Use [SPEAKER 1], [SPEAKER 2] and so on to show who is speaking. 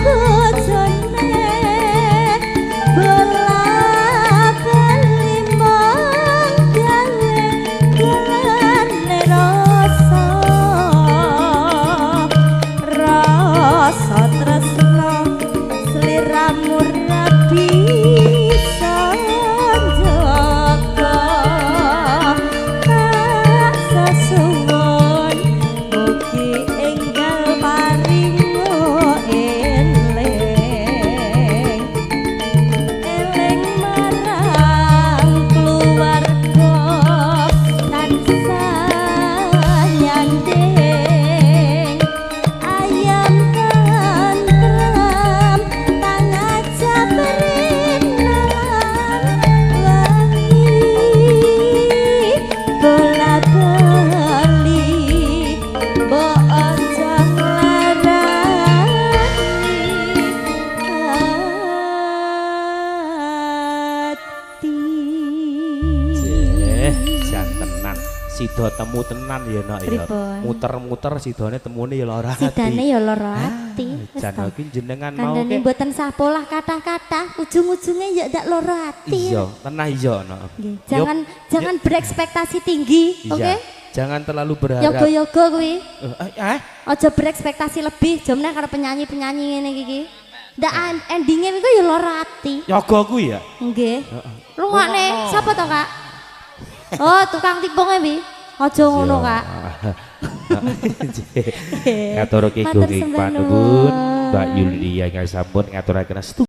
[SPEAKER 1] Bojone bola bali mung gawe gelane rasa, rasa tresno sliramu ra bisa njaga. Tak sesuwun mugi enggal paringo eling, eling marang keluarga tansah nyanding ayem tentrem, tangajap rinalan wangi. Bola bali mbok aja nglarani ati.
[SPEAKER 2] Eh, jan tenan. Sida temu tenan ya, Nok, ya.
[SPEAKER 1] Pripun?
[SPEAKER 2] Muter-muter sidane temune ya lara ati.
[SPEAKER 1] Sidane ya lara ati. Wis
[SPEAKER 2] Jan
[SPEAKER 1] to.
[SPEAKER 2] Iki jenengan mau
[SPEAKER 1] Kandhane
[SPEAKER 2] ke.
[SPEAKER 1] Mboten sapolah kathah-kathah, ujung-ujungnya ya ndak lara ati.
[SPEAKER 2] Iya, tenah iya, Nok.
[SPEAKER 1] Nggih, jangan jangan berekspektasi tinggi,
[SPEAKER 2] Iya.
[SPEAKER 1] oke?
[SPEAKER 2] Jangan terlalu berharap.
[SPEAKER 1] Yoga-yoga kuwi.
[SPEAKER 2] Eh, eh,
[SPEAKER 1] Aja berekspektasi lebih, jomne karo penyanyi-penyanyi ngene iki. Ndak endinge iku ya lara ati.
[SPEAKER 2] Yoga kuwi ya.
[SPEAKER 1] Nggih. Rungokne, sapa to, Kak? Oh, tukang tipunge wi. Aja ngono, Kak.
[SPEAKER 2] Ngaturake
[SPEAKER 1] Matur
[SPEAKER 2] gunging
[SPEAKER 1] sembah
[SPEAKER 2] panuwun
[SPEAKER 1] nuwun.
[SPEAKER 2] Mbak Yulia ingkang sampun ngaturaken.